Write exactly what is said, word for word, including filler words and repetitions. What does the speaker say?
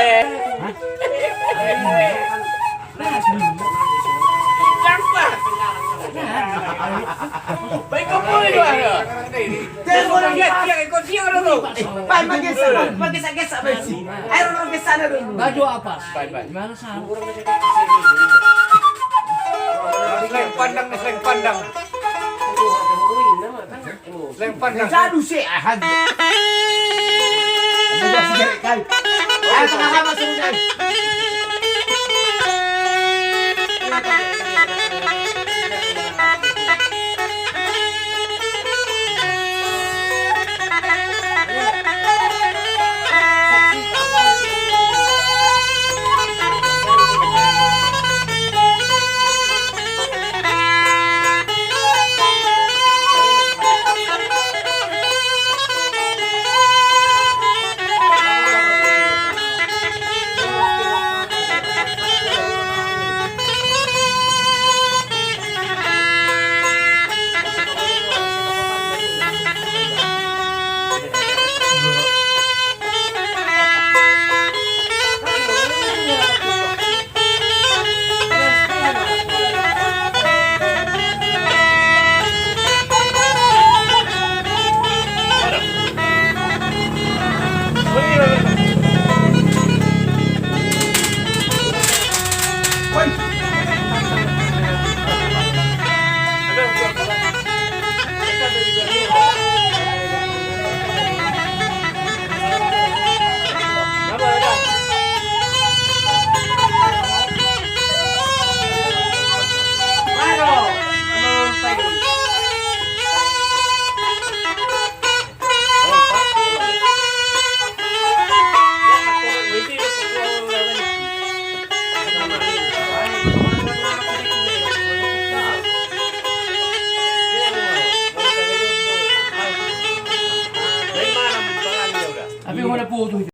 Baen, baen, baen, baen. Baju apa? Baen, baen. Di mana sana? Selain pandang, selain pandang. Lempar, Jang. Jadu se, aha. Ada sigaret kai. Ayo, tengah apa, suruh, Jang? Tapi mana putus.